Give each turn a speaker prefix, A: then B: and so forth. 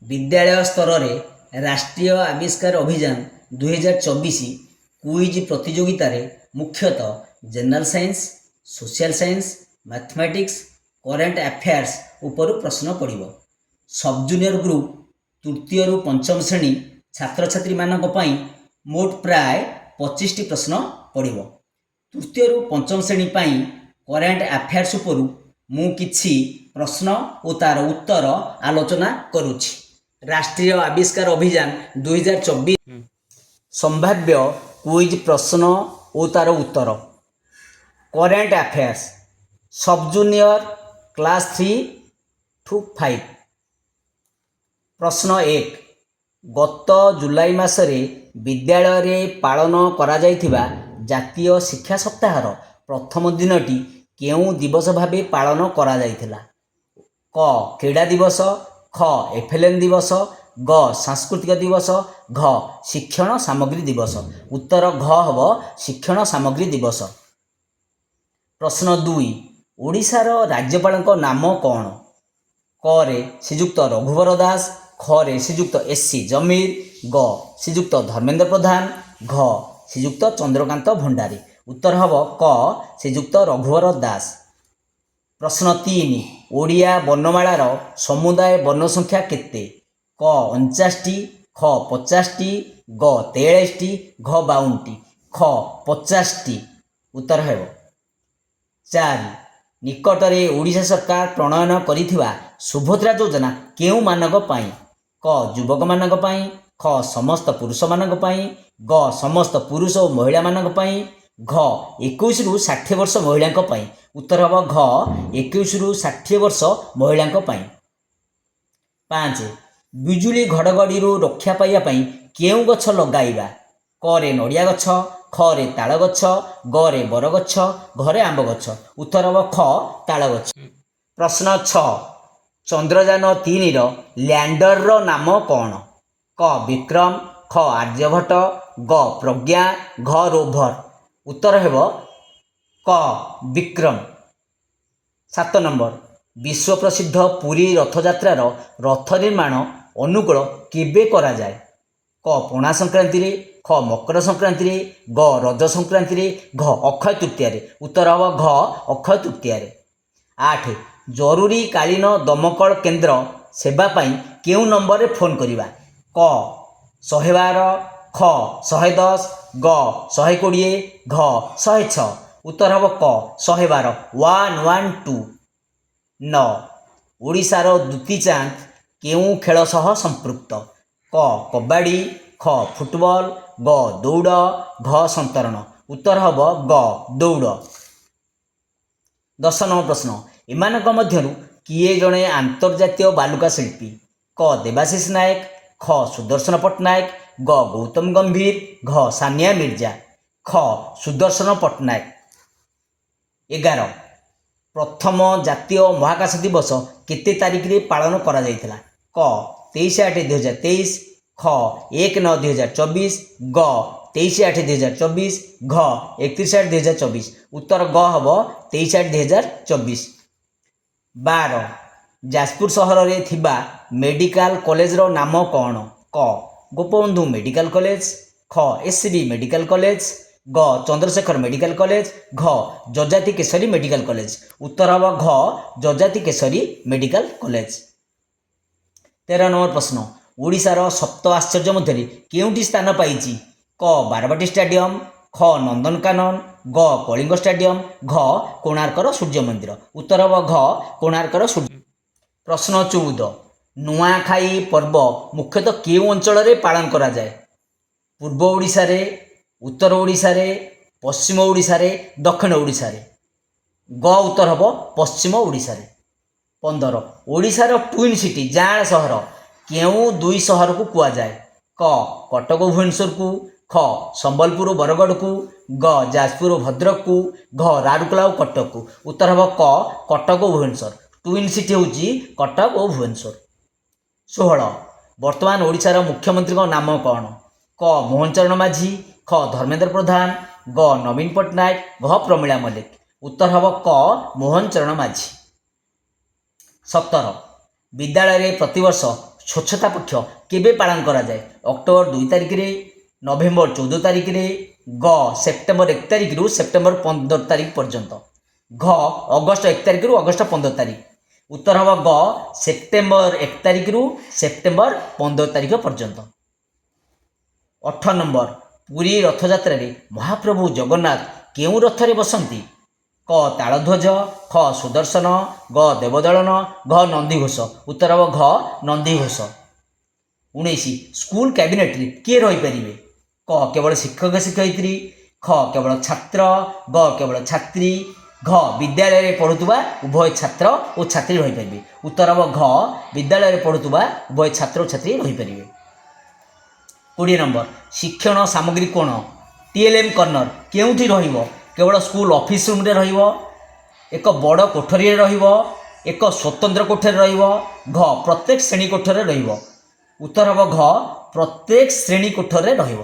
A: ବିଦ୍ୟାଳୟ ସ୍ତରରେ ରାଷ୍ଟ୍ରୀୟ ଆବିଷ୍କାର ଅଭିଯାନ 2024 କୁଇଜ୍ ପ୍ରତିଯୋଗିତାରେ ମୁଖ୍ୟତଃ general science, social science, mathematics, current affairs ଉପରୁ ପ୍ରଶ୍ନ ପଡ଼ିବ। ସବ୍ ଜୁନିୟର ଗ୍ରୁପ୍ ତୃତୀୟରୁ ପଞ୍ଚମ ଶ୍ରେଣୀ ଛାତ୍ରଛାତ୍ରୀମାନଙ୍କ ପାଇଁ ମୋଟ ପ୍ରାୟ 25ଟି ପ୍ରଶ୍ନ ପଡ଼ିବ। ତୃତୀୟରୁ ପଞ୍ଚମ ଶ୍ରେଣୀ ପାଇଁ କରେଣ୍ଟ ଆଫେୟାର୍ସ ଉପରୁ ମୁଁ କିଛି ପ୍ରଶ୍ନ ଓ ତା'ର ଉତ୍ତର ଆଲୋଚନା କରୁଛି। ରାଷ୍ଟ୍ରୀୟ ଆବିଷ୍କାର ଅଭିଯାନ 2024 ସମ୍ଭାବ୍ୟ କୁଇଜ୍ ପ୍ରଶ୍ନ ଓ ତା'ର ଉତ୍ତର। Current affairs, sub junior, class 3 to 5। ପ୍ରଶ୍ନ 1, ଗତ ଜୁଲାଇ ମାସରେ ବିଦ୍ୟାଳୟରେ ପାଳନ କରାଯାଇଥିବା ଜାତୀୟ ଶିକ୍ଷା ସପ୍ତାହର ପ୍ରଥମ ଦିନଟି କେଉଁ ଦିବସ ଭାବେ ପାଳନ କରାଯାଇଥିଲା? କ କ୍ରୀଡ଼ା ଦିବସ, ଖ ଏଫ୍ଏଲ୍ଏନ୍ ଦିବସ, ଗ ସାଂସ୍କୃତିକ ଦିବସ, ଘ ଶିକ୍ଷଣ ସାମଗ୍ରୀ ଦିବସ। ଉତ୍ତର ଘ ହେବ, ଶିକ୍ଷଣ ସାମଗ୍ରୀ ଦିବସ। ପ୍ରଶ୍ନ 2, ଓଡ଼ିଶାର ରାଜ୍ୟପାଳଙ୍କ ନାମ କ'ଣ? କରେ ଶ୍ରୀଯୁକ୍ତ ରଘୁବର ଦାସ, ଖରେ ଶ୍ରୀଯୁକ୍ତ ଏସ୍ ସି ଜମିର, ଗ ଶ୍ରୀଯୁକ୍ତ ଧର୍ମେନ୍ଦ୍ର ପ୍ରଧାନ, ଘ ଶ୍ରୀଯୁକ୍ତ ଚନ୍ଦ୍ରକାନ୍ତ ଭଣ୍ଡାରୀ। ଉତ୍ତର ହେବ କ ଶ୍ରୀଯୁକ୍ତ ରଘୁବର ଦାସ। ପ୍ରଶ୍ନ 3, ଓଡ଼ିଆ ବର୍ଣ୍ଣମାଳାର ସମୁଦାୟ ବର୍ଣ୍ଣ ସଂଖ୍ୟା କେତେ? କ 49ଟି, ଖ 50ଟି, ଗ 43ଟି, ଘ 52ଟି। ଖ 50ଟି ଉତ୍ତର ହେବ। 4, ନିକଟରେ ଓଡ଼ିଶା ସରକାର ପ୍ରଣୟନ କରିଥିବା ସୁଭଦ୍ରା ଯୋଜନା କେଉଁମାନଙ୍କ ପାଇଁ? କ ଯୁବକମାନଙ୍କ ପାଇଁ, ଖ ସମସ୍ତ ପୁରୁଷମାନଙ୍କ ପାଇଁ, ଗ ସମସ୍ତ ପୁରୁଷ ଓ ମହିଳାମାନଙ୍କ ପାଇଁ, ଘ 21ରୁ 60 ବର୍ଷ ମହିଳାଙ୍କ ପାଇଁ। ଉତ୍ତର ହେବ ଘ 21ରୁ 60 ବର୍ଷ ମହିଳାଙ୍କ ପାଇଁ। 5, ବିଜୁଳି ଘଡ଼ଘଡ଼ିରୁ ରକ୍ଷା ପାଇବା ପାଇଁ କେଉଁ ଗଛ ଲଗାଇବା? କରେ ନଡ଼ିଆ ଗଛ, ଖରେ ତାଳ ଗଛ, ଗରେ ବରଗଛ, ଘରେ ଆମ୍ବ ଗଛ। ଉତ୍ତର ହେବ ଖ ତାଳ ଗଛ। ପ୍ରଶ୍ନ 6, ଚନ୍ଦ୍ରଯାନ 3ର ଲ୍ୟାଣ୍ଡରର ନାମ କ'ଣ? କ ବିକ୍ରମ, ଖ ଆର୍ଯ୍ୟଭଟ୍ଟ, ଗ ପ୍ରଜ୍ଞା, ଘ ରୋଭର। ଉତ୍ତର ହେବ କ ବିକ୍ରମ। 7 ନମ୍ବର, ବିଶ୍ୱ ପ୍ରସିଦ୍ଧ ପୁରୀ ରଥଯାତ୍ରାର ରଥ ନିର୍ମାଣ ଅନୁକୂଳ କେବେ କରାଯାଏ? କ ପଣା ସଂକ୍ରାନ୍ତିରେ, ଖ ମକର ସଂକ୍ରାନ୍ତିରେ, ଗ ରଜ ସଂକ୍ରାନ୍ତିରେ, ଘ ଅକ୍ଷୟ ତୃତୀୟାରେ। ଉତ୍ତର ହେବ ଘ ଅକ୍ଷୟ ତୃତୀୟାରେ। 8, ଜରୁରୀକାଳୀନ ଦମକଳ କେନ୍ଦ୍ର ସେବା ପାଇଁ କେଉଁ ନମ୍ବରରେ ଫୋନ୍ କରିବା? କ 112, ଖ 110, ଗ 120, ଘ 106। ଉତ୍ତର ହେବ କ 112, 112। 9, ଓଡ଼ିଶାର ଦୂତୀ ଚାନ୍ଦ କେଉଁ ଖେଳ ସହ ସମ୍ପୃକ୍ତ? କ କବାଡ଼ି, ଖ ଫୁଟବଲ, ଗ ଦୌଡ଼, ଘ ସନ୍ତରଣ। ଉତ୍ତର ହେବ ଗ ଦୌଡ଼। 10 ନମ୍ବର ପ୍ରଶ୍ନ, ଏମାନଙ୍କ ମଧ୍ୟରୁ କିଏ ଜଣେ ଆନ୍ତର୍ଜାତୀୟ ବାଲୁକା ଶିଳ୍ପୀ? କ ଦେବାଶିଷ ନାୟକ, ଖ ସୁଦର୍ଶନ ପଟ୍ଟନାୟକ, ଗ ଗୌତମ ଗମ୍ଭୀର, ଘ ସାନିଆ ମିର୍ଜା। ଖ ସୁଦର୍ଶନ ପଟ୍ଟନାୟକ। 11, ପ୍ରଥମ ଜାତୀୟ ମହାକାଶ ଦିବସ କେତେ ତାରିଖରେ ପାଳନ କରାଯାଇଥିଲା? କ 23/8/2023, ଖ 1/9/2024, ଗ 23/8/2024, ଘ 31/8/2024। ଉତ୍ତର ଗ ହେବ, 23/8/2024। 12, ଯାଜପୁର ସହରରେ ଥିବା ମେଡ଼ିକାଲ କଲେଜର ନାମ କ'ଣ? କ ଗୋପବନ୍ଧୁ ମେଡ଼ିକାଲ କଲେଜ, ଖ S C B medical college, ଗ ଚନ୍ଦ୍ରଶେଖର ମେଡ଼ିକାଲ କଲେଜ, ଘ ଯଯାତି କେଶରୀ ମେଡ଼ିକାଲ କଲେଜ। ଉତ୍ତର ହେବ ଘ Yayati Keshari medical college. 13 number ପ୍ରଶ୍ନ, ଓଡ଼ିଶାର ସପ୍ତ ଆଶ୍ଚର୍ଯ୍ୟ ମଧ୍ୟରେ କେଉଁଟି ସ୍ଥାନ ପାଇଛି? କ ବାରବାଟୀ ଷ୍ଟାଡିୟମ, ଖ ନନ୍ଦନକାନନ, ଗ କଳିଙ୍ଗ ଷ୍ଟାଡିୟମ, ଘ କୋଣାର୍କର ସୂର୍ଯ୍ୟ ମନ୍ଦିର। ଉତ୍ତର ହେବ ଘ କୋଣାର୍କର ସୂର୍ଯ୍ୟ। ପ୍ରଶ୍ନ 14, ନୂଆଖାଇ ପର୍ବ ମୁଖ୍ୟତଃ କେଉଁ ଅଞ୍ଚଳରେ ପାଳନ କରାଯାଏ? ପୂର୍ବ ଓଡ଼ିଶାରେ, ଉତ୍ତର ଓଡ଼ିଶାରେ, ପଶ୍ଚିମ ଓଡ଼ିଶାରେ, ଦକ୍ଷିଣ ଓଡ଼ିଶାରେ। ଗ ଉତ୍ତର ହେବ, ପଶ୍ଚିମ ଓଡ଼ିଶାରେ। 15, ଓଡ଼ିଶାର ଟୁଇନ୍ ସିଟି ଯାଆଁଳ ସହର କେଉଁ ଦୁଇ ସହରକୁ କୁହାଯାଏ? କ କଟକ ଭୁବନେଶ୍ୱରକୁ, ଖ ସମ୍ବଲପୁର ବରଗଡ଼କୁ, ଗ ଯାଜପୁର ଭଦ୍ରକକୁ, ଘ ରାଉରକେଲା ଓ କଟକକୁ। ଉତ୍ତର ହେବ କ କଟକ ଓ ଭୁବନେଶ୍ୱର। ଟୁଇନ୍ ସିଟି ହେଉଛି କଟକ ଓ ଭୁବନେଶ୍ୱର। 16, ବର୍ତ୍ତମାନ ଓଡ଼ିଶାର ମୁଖ୍ୟମନ୍ତ୍ରୀଙ୍କ ନାମ କ'ଣ? କ ମୋହନ ଚରଣ ମାଝୀ, ଖ ଧର୍ମେନ୍ଦ୍ର ପ୍ରଧାନ, ଗ ନବୀନ ପଟ୍ଟନାୟକ, ଘ ପ୍ରମିଳା ମଲ୍ଲିକ। ଉତ୍ତର ହେବ କ ମୋହନ ଚରଣ ମାଝୀ। 17, ବିଦ୍ୟାଳୟରେ ପ୍ରତିବର୍ଷ ସ୍ୱଚ୍ଛତା ପକ୍ଷ କେବେ ପାଳନ କରାଯାଏ? ଅକ୍ଟୋବର 2 ତାରିଖରେ, ନଭେମ୍ବର 14 ତାରିଖରେ, ଗ ସେପ୍ଟେମ୍ବର 1 ତାରିଖରୁ ସେପ୍ଟେମ୍ବର 15 ତାରିଖ ପର୍ଯ୍ୟନ୍ତ, ଘ ଅଗଷ୍ଟ 1 ତାରିଖରୁ ଅଗଷ୍ଟ 15 ତାରିଖ। ଉତ୍ତର ହେବ ଗ ସେପ୍ଟେମ୍ବର 1 ତାରିଖରୁ ସେପ୍ଟେମ୍ବର 15 ତାରିଖ ପର୍ଯ୍ୟନ୍ତ। 18 ନମ୍ବର, ପୁରୀ ରଥଯାତ୍ରାରେ ମହାପ୍ରଭୁ ଜଗନ୍ନାଥ କେଉଁ ରଥରେ ବସନ୍ତି? କ ତାଳଧ୍ୱଜ, ଖ ସୁଦର୍ଶନ, ଗ ଦେବଦଳନ, ଘ ନନ୍ଦିଘୋଷ। ଉତ୍ତର ହେବ ଘ ନନ୍ଦିଘୋଷ। 19, ସ୍କୁଲ କ୍ୟାବିନେଟରେ କିଏ ରହିପାରିବେ? କ କେବଳ ଶିକ୍ଷକ ଶିକ୍ଷୟିତ୍ରୀ, ଖ କେବଳ ଛାତ୍ର, ଗ କେବଳ ଛାତ୍ରୀ, ଘ ବିଦ୍ୟାଳୟରେ ପଢ଼ୁଥିବା ଉଭୟ ଛାତ୍ର ଓ ଛାତ୍ରୀ ରହିପାରିବେ। ଉତ୍ତର ହେବ ଘ ବିଦ୍ୟାଳୟରେ ପଢ଼ୁଥିବା ଉଭୟ ଛାତ୍ର ଓ ଛାତ୍ରୀ ରହିପାରିବେ। 20 ନମ୍ବର, ଶିକ୍ଷଣ ସାମଗ୍ରୀ କୋଣ ଟିଏଲ୍ଏମ୍ କର୍ଣ୍ଣର କେଉଁଠି ରହିବ? କେବଳ ସ୍କୁଲ ଅଫିସ୍ ରୁମ୍ରେ ରହିବ, ଏକ ବଡ଼ କୋଠରୀରେ ରହିବ, ଏକ ସ୍ୱତନ୍ତ୍ର କୋଠରୀରେ ରହିବ, ଘ ପ୍ରତ୍ୟେକ ଶ୍ରେଣୀ କୋଠରୀରେ ରହିବ। ଉତ୍ତର ହେବ ଘ ପ୍ରତ୍ୟେକ ଶ୍ରେଣୀ କୋଠରୀରେ ରହିବ।